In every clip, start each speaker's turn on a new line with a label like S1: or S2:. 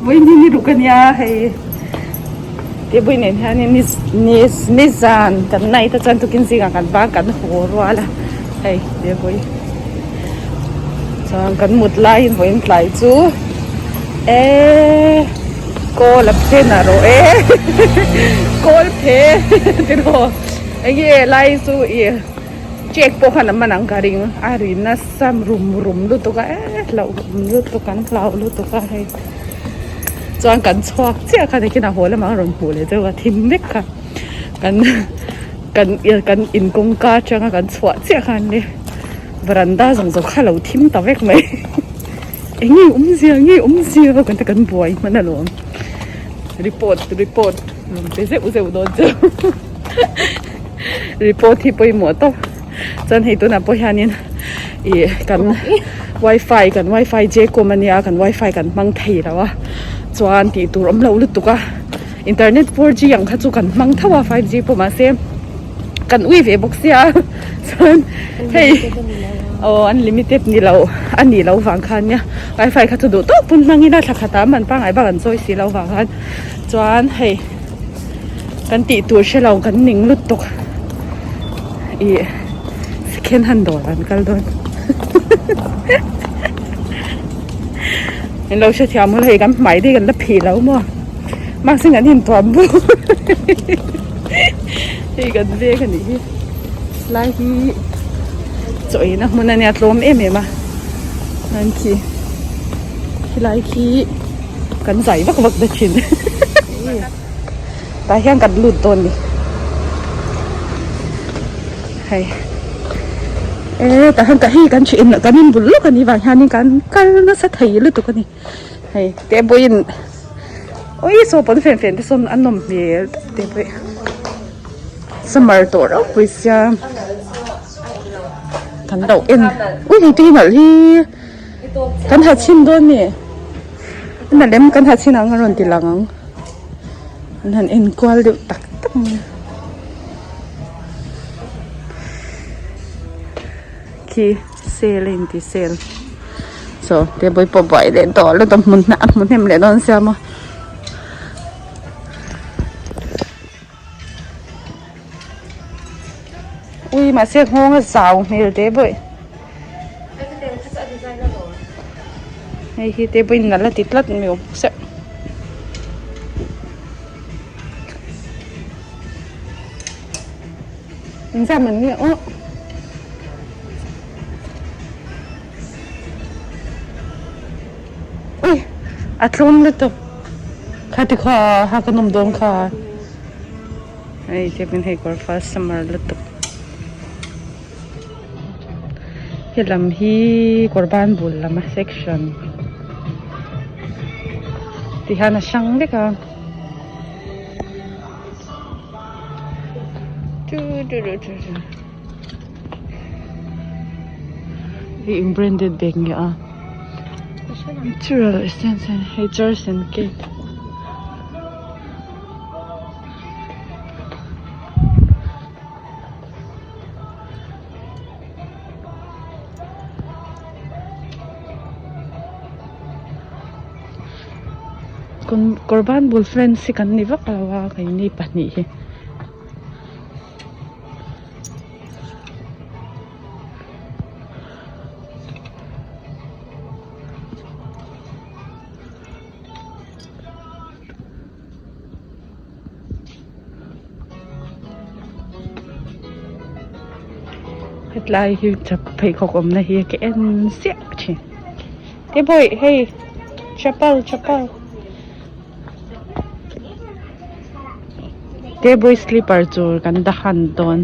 S1: Vawiin hi ni ruk ania hei tebui nen hianin ni ni nizan kan night a chuan tukin zingah kan bang kan haw rual a hei tebui chuan kan mut laiin vawiin tlai chu eee kawl a phen a rawh e kawl phe tiraw enge lai chu ih. Check pawh khan a man ang ka ring a ri nasa rum rum lutuk a eh hlauh awm lutuk an hlau lutuk a hei chuan kan chhuak chiah kha nikin a haw lamah a rawn hmuh leh deuh a thim vek kha kan kan kan in kawngka atanga kan chhuah chiah khan le varanda zawng zawng kha a lo thim ta vek mai eng nge awmzia eng nge awmzia kan ti kan buai hman alawm report report rawn pe zeuh zeuh dawn chu. Report hi pawimawh tawp chuan hei tunah pawh hianin ih kan wifi kan wifi jcom ania kan wifi kan hmang thei lo a chuan tih tur awm lo lutuk a internet 4G ang kha chu kan hmang tho a 5G pawh mahse kan ui ve bawk sia chuan hei aw unlimited ni lo a nih loh vang khan nia wifi kha chu duh tawk pawn hmang ila thla khat ah man pangngai bak an chawi si loh vang khan chuan hei. Kan tih tur hre lo kan ning lutuk ih second hand dawr an kal dawn in lo hrethiam ula hei kan hmai te hi kan la phih lo maw mahse kan intuam bawk hei kan veng a nih hi lai hi chaw eina hmun a nia tlawm em em a an khi khilai khi kan zai vak vak ta thin. Tah hian kan lut dawn ni hei e tah hian ka hei kan thian kan in bul lawk ani vang hianin kan kal nasa thei lutuk ani hei te pawhin ui saw pawn fen fen te sawn a nawm hmel tawp te pawh summer tawh reuh pawh sia kan lo en ui hei te hi nalh hi kan ha chhin dawn ni. Na lem kan ha chin ang a rawn ti lang ang an han en kual deuh tak tak mai a khi sale a inti sale saw table pawh buai leh tawh lutuk a hmun a hmu hnem leh dawn sia maw. Ui mahse nghawng a zau hmel teh bawih hei hi te pawhin nalh a ti tlat mai awm se engzat man nge aw ui a tlawm lutuk kha ti kha ha ka nawm dawn kha. Hei te pawhin hei kawr fal summer lutuk helam hi kawr ban bul lam a section ti hian a hrang vek a hei eng branded bag nge a natural essence hei charles and keith. Kawr ban bul friends hi kan ni vak lo a keini pahnih hi. Hetlai hi pheikhawk awmna hi ka en chiah thin te bawih hei chapal chapal te bawih slipper tur kan dahan dawn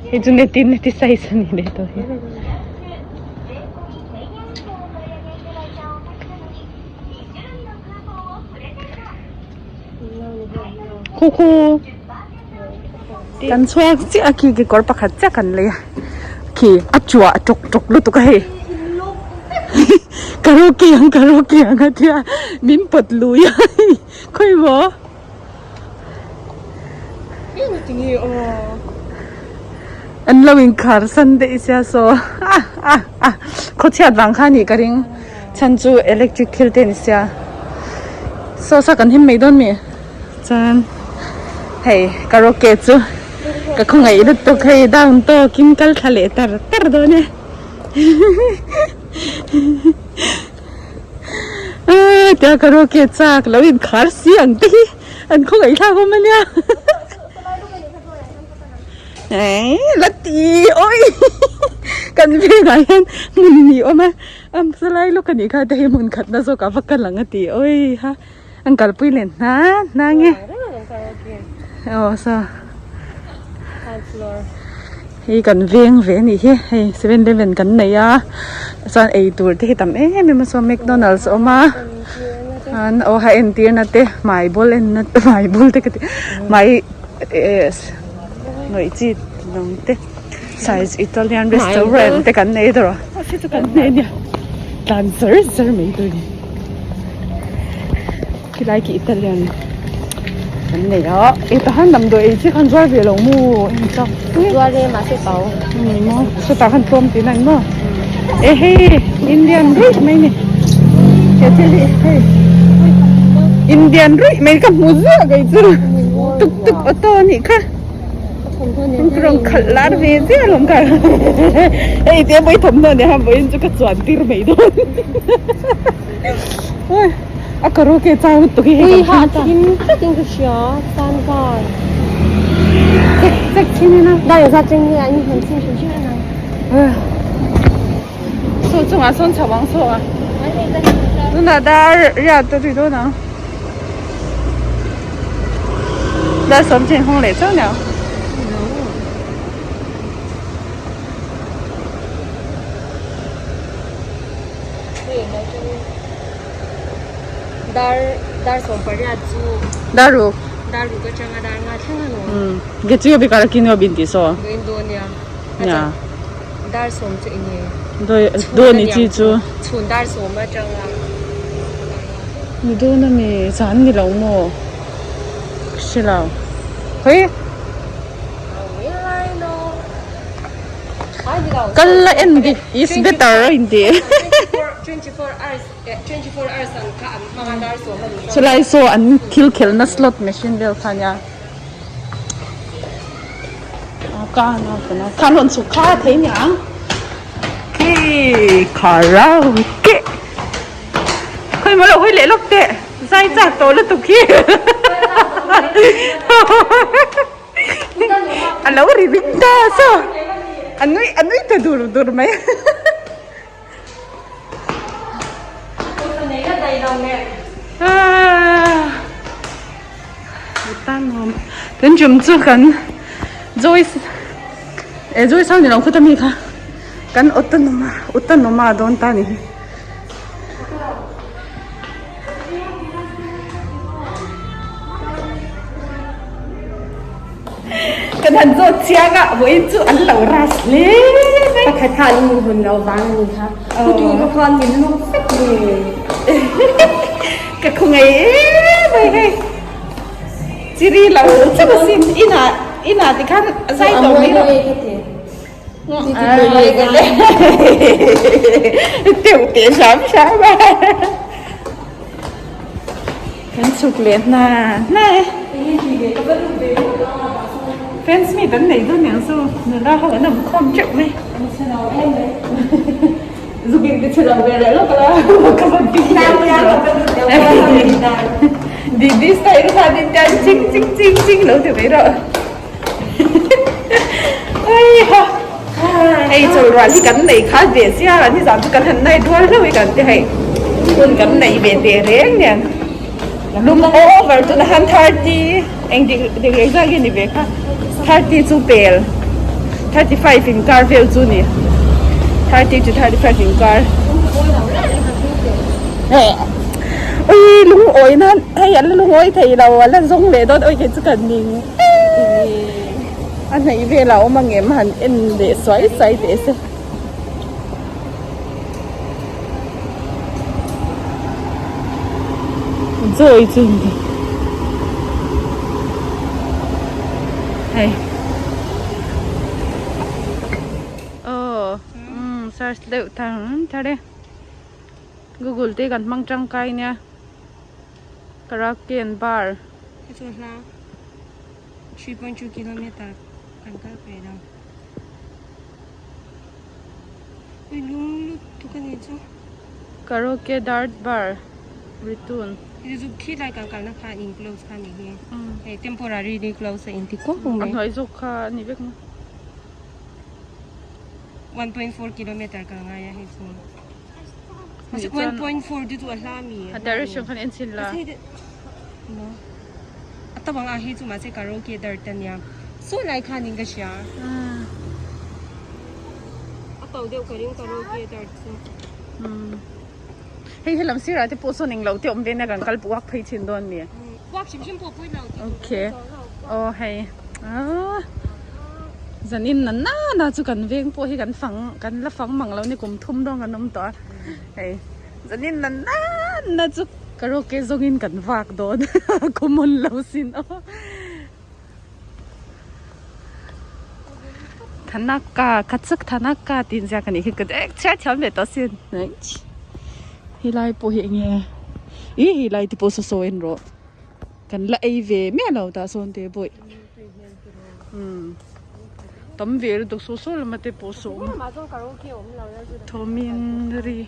S1: hei chu neti neti size a ni leh tawh hi. Khu khu kan chhuak chiah a khi kekawr pakhat chiah kan lei a khi a chuah tawk tawk lutuk a hei karaoke ang karaoke ang a tia min pawt lui a khawi maw. An lo inkhar san daih sia saw ah ah ah khawchhiat vang kha anih ka ring chhan chu electric thil te ani sia saw sa kan him mai dawn mi chuan hei karaoke chu ka khawngaih lutuk hei down tawkin kal thla leh tar tar dawn e. Tia karaoke chak lo inkhar si ang te hi an khawngaih thlak awm ania. La ti awi kan vengah hian hmun ni awm a am salai lawk anih kha te hi hmun khat na zawk ah va kal ang a ti awi ha an kalpui leh hna hna nge aw saw hei kan veng ve anih hi hei 7-eleven kan nei a chuan eitur te hi tam em em a saw mcdonald's a awm a an aw ha entir na te hmai bawl en na te hmai bawl te ka ti hmai. Nawih chi lam te size Italian restaurant te kan nei dawr a hei chu kan nei ania tlan zar zar mai tur a ni khilai khi Italian kan nei a hetah hian damdawi ei chi khan zuar ve lo maw en chak
S2: zuar e mahse pau
S1: ni maw sawtah khan tlawm tihna a ni maw e hei Indian ruih mai a ni he thil hi hei Indian ruih mai ka hmu ziah kei chu. Tuk tuk auto a nih kha rawn khalh lar ve ziah alawm kha hei tia vawi thawmhnaw nia vawiin chu ka chuan tir mai dawn a karaoke chau lutuk hi hei kan thleng ta
S2: takin ka hria san car
S1: chek chek thin ina
S2: da za cheng nge an han chin hrim hrim ana
S1: saw chungah sawn chho ang saw a tunah dar riat a ri dawn ang. Dar sawm chin hawng leh chauh nia.
S2: Dar dar sawm pariat chu
S1: Dar ruk.
S2: Dar ruk atanga dar nga thleng a nuam.
S1: Um ge chu bi kar kin bin ti so.
S2: Doin do nia.
S1: Nia.
S2: Dar sawm chu enge.
S1: Doi do ni chi chu.
S2: Chhun dar sawm atanga.
S1: Ni dawn a mi zan ni lo maw ka hre lo hawi kal la en dik is better a inti chulai saw an thil khelhna slot machine vel kha ania khan rawn chhuk kha thei niang khi karaoke. Khawi maw lo hawi leh lawk teh zai chak tawh lutuk hi a lo ri ring ta saw a nui a nui ta dur dur mai tun tum chu kan Joyce eh Joyce ang ni lo khuta mi kha kan Utanuma Utanuma dawn ta ni hi. Kan han zawt chiang a vawiin chu an lo rush hle mai.
S2: Pakhat kha an mu hun lo vang a ni kha. Putu ka khan min luk vek ni.
S1: Ka khaw ngei em mai hei. Chiri lo chauh asin inah inah tikhan zai tawh mai lo. Teuh teh hram hram a. Kan chhuk leh hna hna e. Fans meet an nei dawn niang chu nula ho an awm khawm teuh mai. Zuk in ti chhe lo ve leh lawk la ka va ti Didi style khan in tian ching ching ching ching lo ti mai rawh. Hei chawlrual hi kan nei kha ve sia a nizan chu kan han nai dual hlauh hi kan ti hei hun kan nei ve teh reng nen lum over chu na han 30 eng dik dik reng zat nge ni ve kha 30 chu pel 35 in kar vel chu ni 30 to 35 in kar ui lungawi nan hei an la lungawi thei lo a la zawng leh dawn awi kei chu kan ning. A hnaih velah a awm ang em han en leh suai suai teh se. Joy chu ni. Hei. search deuh thar thar e google te kan hmang tangkai nia karaoke and bar.
S2: Hei chu hla 3.2 kilometer kan kal ve lo ui lung lutuk a ni chu.
S1: Karaoke dart bar ritun.
S2: Hei chu khi lai kan kalna kha in close kha ni hi hei temporarily close a inti kuau mai.
S1: A hnuai zawk kha a ni vek maw.
S2: 1.4 kilometer kal ngai a hei chu. 1.4 te chu a hla mi.
S1: A direction khan en chhin la.
S2: A tam ang a hei chu mahse karaoke dart a nia. Saw lai khanin ka hria. A to deuh ka ring karaoke dart chu.
S1: Hei helam sirah te pawh sawn englo te awm ve nia kan kal buak phei thin dawn mi.
S2: Buak hrim hrim pawh pui lo tih tur
S1: Okay. Aw hei. Aaa. Zanin na na na chu kan veng pawh hi kan fang kan la fang mang lo ni kum thum dawn kan awm tawh a. Hei zanin na na na chu karaoke zawngin kan vak dawn common lo sin aw. Thanaka kha chak Thanaka tih inziak a nih khi ka chhiar thiam leh tawh sin helai pawh hi eng nge ih helai te pawh saw saw en rawh kan la ei ve miah lo tah sawn te pawh umm tam ve lutuk saw saw lama te pawh saw awm thawmin ri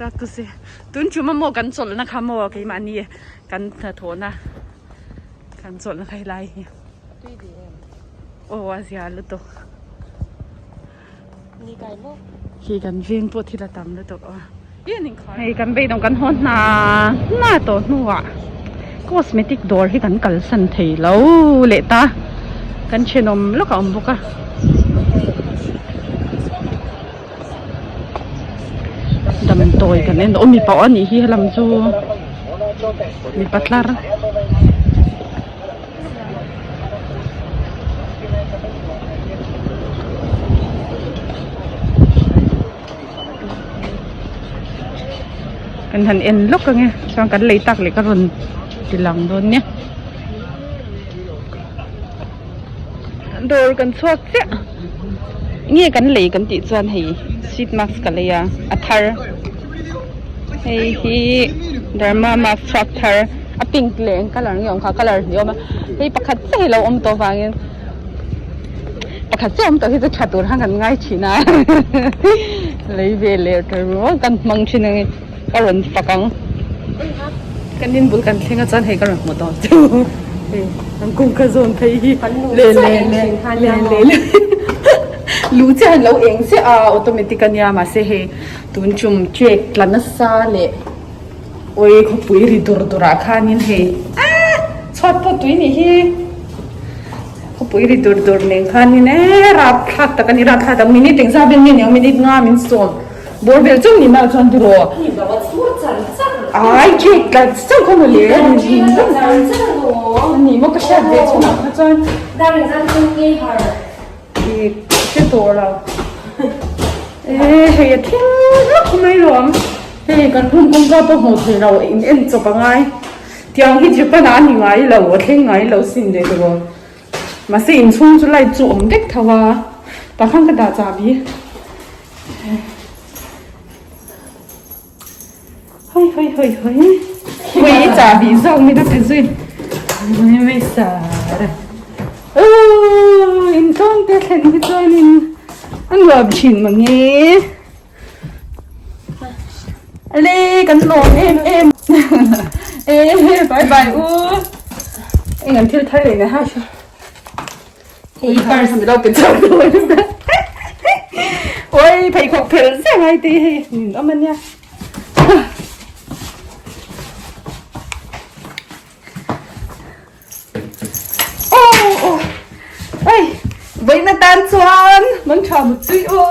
S1: rakuse tun tum a maw kan chawlhna kha maw keimahni kan hnathawhna. Kan chawlhna kha helai hi.
S2: Tui ve em?
S1: Aw a zia lutuk.
S2: Ni kai maw?
S1: Khi kan veng pawh thil a tam lutuk aw. Hei kan beidawng kan haw hna hna tawh hnuah cosmetic dawr hi kan kalsan thei lo leh ta. Kan thenawm lawk a awm bawk a. Damdawi kan en aw mipa aw anih hi helam chu mipa tlar kan han en lawk ange chuan kan lei tak leh ka rawn ti lang dawn nia dawr kan chhuak chiah nge kan lei kan tih chuan hei sheet mask ka lei a a thar hei hi derma mask chhuak thar a pink leh eng colour nge awm kha colour hnih a awm a hei pakhat chiah hi a lo awm tawh avangin pakhat chiah awm tawh hi chu tha tur khan kan ngai thin a lei ve leh ta rual kan hmang thin ang ka rawn fak ang kan in bul kan thleng a chuan hei ka rawn hmu tawh chu hei an kawngka zawn phei hi le le le le le le lu chiah an lo eng chiah a automatic a nia mahse hei tun tum track tla nasa leh awi khawpui ri dur dur ah khanin hei ah chhuat pawh tui nih hi khawpui ri dur dur nen khanin e rapthlak tak a ni rapthlak tak minute engzat vel nge niang minute nga min sawm. Bawr vel chauh ni mah chuan tiraw? Ai cake tlat chauh kha mawle. Ani maw ka hriat ve chhunah kha chuan. Cake hre tawh lo. E hei a thing hlak mai lawm. Hei kan room kawngka pawh hmuh theih loh in en chawp a ngai. Tiang hi Japan ah a ni ngai lo a thleng ngai lo sin leh tiraw. Mahse inchhung chu light chu awm vek tho a. Tah khan ka dah chahbi. Hoi hoi hoi hoi. Ui chahbi zawk ni ka ti zui. Mai mai sar. Oh, in tlawm te thlen hi chuanin a nuam thin mange. Ale kan lawm em em. E bye bye u. Eng an thil thar leh na ha. Hei purse mi lo pe chauh dawn. Oi pheikhawk phel zeh ngai te hei nin awm ania. Oh oh. Oi vawiin atan chuan mangtha muttui aw.